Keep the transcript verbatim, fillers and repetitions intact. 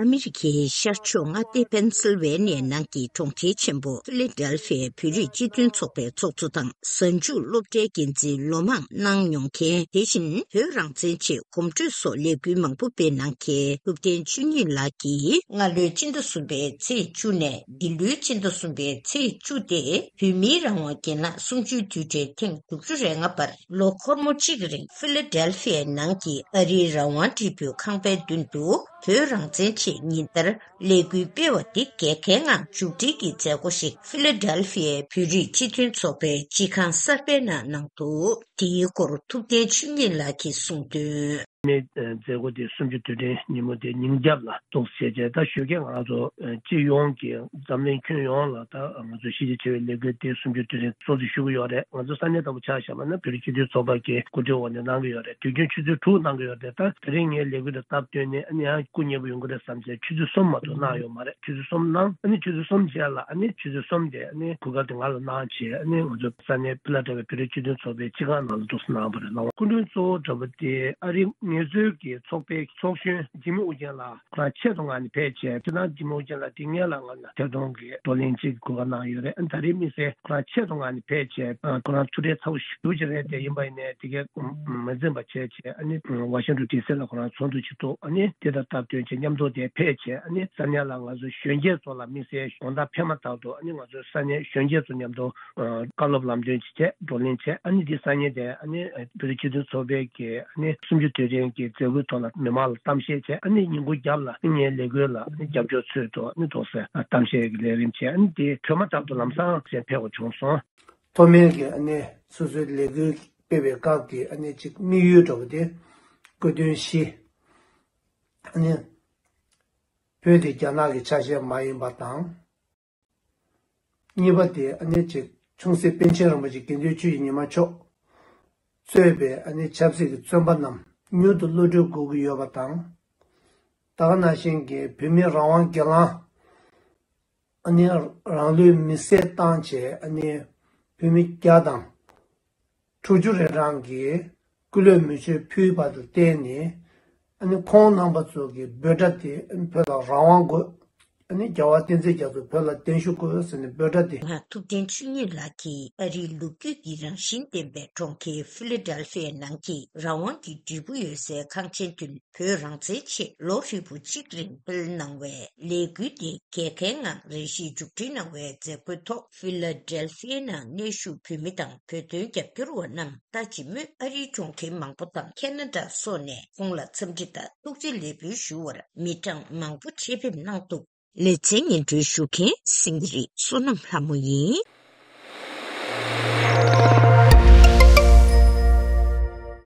ཨ་མི་རི་ཀའི་ཤར་ཕྱོགས་མངའ་སྡེ་པེན་སིལ་ཝེ་ནི་ཡ་ནང་གི་གྲོང་ཁྱེར་ཆེན་པོ་ཕི་ལེ་ཌེལ་ཕི་ཡའི་བོད་རིགས་སྤྱི་མཐུན་ཚོགས་པའི་ཚོགས་གཙོ་དང་། གཟའ་མཇུག་སློབ་གྲྭའི་འགན་འཛིན་ལོ་མང་གནང་མྱོང་མཁན། དེ་བཞིན་བོད་རང་བཙན་ཆེད་གོམ་བགྲོད་སོགས་ལས་འགུལ་མང་པོ་སྤེལ་གནང་མཁན་ཐུབ་བསྟན་ཆོས་ཉིད་ལགས་ཀྱིས། སྔ་ལོའི་ཕྱི་ཟླ་གསུམ་པའི་ཚེས་བཅུ་ནས་འདི་ལོའི་ཕྱི་ཟླ་གསུམ་པའི་ཚེས་བཅུ་སྟེ། བོད་མིའི་རང་དབང་སྒེར་ལངས་གསུམ་བཅུའི་དུས་དྲན་ཐེངས་དྲུག་ཅུ་རེ་ལྔ་པར། ལོ་འཁོར་མོ་གཅིག་རིང་ཕི་ལ་ཌེལ་ཕི་ཡའི་ནང་གི་ཨ་རིའི་རང་དབང་སྒྲིག་འཛུགས་ཁང་པའི་མདུན་དུ། བོད་རང་བཙན་ཆེད་ཉིན་ལྟར་ལས་འགུལ་སྤེལ་བ་འདི་རྒྱལ་ཁའི་ངང་མཇུག་སྒྲིལ་གྱི་མཛད་སྒོ་ཞིག་ཕི་ལ་ཌེལ་ཕི་ཡའི་བོད་རིགས་སྤྱི་མཐུན་ཚོགས་པའི་སྤྱི་ཁང་གསར་པའི་ནང་གནང་འདུག་དེའི་སྐོར་ཐུབ་བསྟན་ཆོས་ཉིད་ལགས་ཀྱིས་གསུངས་དོན། མི་མཛད་སྒོ་དེ་གསུམ་བཅུ་དུས་དྲན་ཉིན་མོ་དེ་ཉིན་རྒྱབ་ལ་འདུག་ཟེར་བྱས། ད་ཞོགས་ཀས་ང་རང་ཚོ་སྤྱི་ཡོངས་ཀྱི་འཛམ་གླིང་ཁྱོན་ཡོངས་ལ་ད་ང་ཚོ་གཞི་རྒྱ་ཆེ་བའི་ལས་འགུལ་དེ་གསུམ་བཅུ་དུས་དྲན་སྲུང་བརྩི་ཞུ་གི་ཡོད་རེད། ང་ཚོ་ས་གནས་ལྟ་བུ་ཆ་བཞག་པ་ན་བོད་རིགས་སྤྱི་མཐུན་ཚོགས་པ་གི་གོ་སྒྲིག་འོག་ནས་གནང་གི་ཡོད་རེད། དུས་རྒྱུན་ཆུ་ཚོད་དྲུག་གནང་གི་ཡོད་རེད། ད་དེ་རིང་ངའི་ལས་འགུལ་དེ་སྟབས་བསྟུན་ནས་ཨ་ནི་ཡང་སྐུ་མཉེལ་པོ་ཡོང་གི་རེད་བསམ་བྱས་ཆུ་ཚོད་གསུམ་མ་གཏོགས་གནང་ཡོད་མ་རེད། ཆུ་ཚོད་གསུམ་གནང་། ཨ་ནི་ཆུ་ཚོད་གསུམ་རྗེས་ལ་ཨ་ནི་ཆུ་ཚོད་གསུམ་དེ་ཨ་ནི་གོ་སྐབས་དེ་ང་ལ་གནང་བྱས། ཨ་ནི་ང་ཚོ་ས་གནས་ཕི་ལ་ཌེལ་ཕི་ཡ་བོད་རིགས་སྤྱི་མཐུན་ཚོགས་པའི་སྤྱི་ཁང་ནང་ལ་འདུག་སེ་གནང་བ་རེད། ལགས་འོང་། སྐུ་མགྲོན་གཙོ་བོ་འདྲ་པོ་དེ་ཨ་རིའི་ངལ་རྩོལ་གྱི་ཚོགས་པའི་ཚོགས་གཞོན་འཇིགས་མེད་ཨོ་རྒྱན་ལགས་ཁོ་རང་ཆེད་དུ་མངགས་ནས་ཕེབས་བྱས། ཁྱེད་རང་འཇིགས་མེད་ཨོ་རྒྱན་ལགས་དེ་སྔོན་ལ་ང་ལ་ཐད་གཏོང་གི་བགྲོ་གླེང་ཅིག་གོ་སྐབས་གནང་ཡོད་རེད། ཨ་ནི་ད་རེས་དམིགས་བསལ་ཁོ་རང་ཆེད་དུ་མངགས་ནས་ཕེབས་བྱས། ཨ་ཁོ་རང་ཐུགས་ཁྲལ་ཚ་པོ་ཞེ་པོ་ཅིག་རེད། དེ་ཡིན་པ་ཡིན་ནའི་དེ་གས་མ་འཛེམས་པ་བྱས་བྱས། ཨ་ནི་ཝ་ཤིང་ཊོན་ཌི་སི་ལ་ཁོ་རང་ཚོགས་འདུ་ཅིག་འདུག་ཨ་ནི་དེ་དང་སྟབས་བསྟུན་བྱས་མཉམ་དུ་དེ་ཕེབས་བྱས། ཨ་ནི་ས་གནས་ལ་ང་ཚོ་གཞོན་སྐྱེས་ཚོ་ལ་དམིགས་བསལ་དགོང་དག་ཕེབས་མ་ཐག་ཏུ་ཨ་ནི་ང་ཚོ་ས་གནས་གཞོན་སྐྱེས་ཚོ་མཉམ་དུ་བཀའ་སློབ་ལམ་སྟོན་ཅིག་བྱས། བགྲོ་གླེང་བྱས། ཨ་ནི་འདི་སང་ཉིན་དེ་ཨ་ནི་བོད་རིགས་སྤྱི་མཐུན་ཚོགས་པའི་གི་ཨ་ནི་གསུམ་བཅུ་དུས་དྲན་གྱི་མཛད་སྒོའི་ཐོག་ལ་མི་མང་ལ་གཏམ་བཤད་བྱས། ཨ་ནི་ཉིན་གུང་རྒྱབ་ལ་ངའི་ལས་འགུལ་ལ་ཨ་ནི་རྒྱབ་སྐྱོར་ཚུལ་དུ་ཨ་ནི་འདུག་སེ་གཏམ་བཤད་ཀྱི་ལས་རིམ་བྱས། ཨ་ནི་དེ་གྲོལ་མ་ཐག་ཏུ་ལམ་སང་གཞན་ཕེབས་དགོས་བྱུང་སོང་། ཐོག་མའི་གི་ཨ་ནི་སོ་སོའི་ལས་འགུལ་སྤེལ་བའི་སྐབས་ཀྱི་ཨ་ནི་ཅིག་དམིགས་ཡུལ་འདྲ་པོ་དེ་དགོས་དོན་བཞི། ཨ་ནི་བོད་དེ་རྒྱ་ནག་གི་ཆ་ཤས་མ་ཡིན་པ་དང་། གཉིས་པ་དེ་ཨ་ནི་ཅིག་ཆུང་སྲིད་པཎ་ཆེན་རིན་པོ་ཆེ་དགེ་འདུན་ཆོས་ཀྱི་ཉི་མ་མཆོག་གཙོས་པའི་ཨ་ནི་ཆབ་སྲིད་ཀྱི་བཙོན་པ་རྣམས་མྱུར་དུ་གློད་གྲོལ་དགོས་ཀྱི་ཡོད་པ་དང་། ད་ག་ནང་བཞིན་གྱི་བོད་མིའི་རང་དབང་སྒེར་ལངས་ཨ་ནི་རང་ལུས་མེར་སྲེག་བཏང་བྱས། ཨ་ནི་བོད་མི་བརྒྱ་དང་དྲུག་ཅུ་རེ་གྲངས་ཀྱིས་སྐུ་ལུས་མེ་མཆོད་ཕུལ་བ་དང་བརྟེན་ནས། ཨ་ནི་ཁོང་རྣམ་པ་ཚོ་གི་འབོད་སྒྲ་དེ་བོད་ལ་རང་དབང་དགོས། ཨ་ནི་རྒྱལ་བ་བསྟན་འཛིན་རྒྱ་མཚོ་བོད་ལ་གདན་ཞུ་དགོས་ཟེར་ནས་འབོད་སྒྲ་དེ། ང་ཐུབ་བསྟན་ཆོས་ཉིད་ལགས་ཀྱིས་ཨ་རིའི་ལོ་རྒྱུས་ཀྱི་རང་བཞིན་ལྡན་པའི་གྲོང་ཁྱེར་ཕི་ལ་ཌེལ་ཕི་ཡའི་ནང་གི་རང་དབང་གི་འབྲས་བུ་ཡོད་སའི་ཁང་ཆེན་མདུན། བོད་རང་བཙན་ཆེད་ལོ་ཧྲིལ་པོ་གཅིག་རིང་སྤེལ་གནང་བའི་ལས་འགུལ་དེ་རྒྱལ་ཁའི་ངང་རེ་ཞིག་མཇུག་སྒྲིལ་གནང་བའི་མཛད་སྒོའི་ཐོག་ཕི་ལ་ཌེལ་ཕི་ཡའི་ནང་གནས་བཞུགས་བོད་མི་དང་བོད་དོན་རྒྱབ་སྐྱོར་བ་རྣམས་ལྟ་ཅི་སྨོས། ཨ་རིའི་གྲོང་ཁྱེར་མང་པོ་དང་ཁེ་ན་ཌ་སོགས་ནས་ཁོང་ལ་འཚམས་འདྲི་དང་ཐུགས་རྗེ་ལེགས་འབུལ་ཞུ་བར་མི་གྲངས་མང་པོ་ཆེད་ཕེབས་གནང་འདུག་ལེ་ཚན་སྙན་སྒྲོན་ཞུ་མཁན་སེང་གེ་རི་བསོད་ནམས་ལྷ་མོ་ཡིན།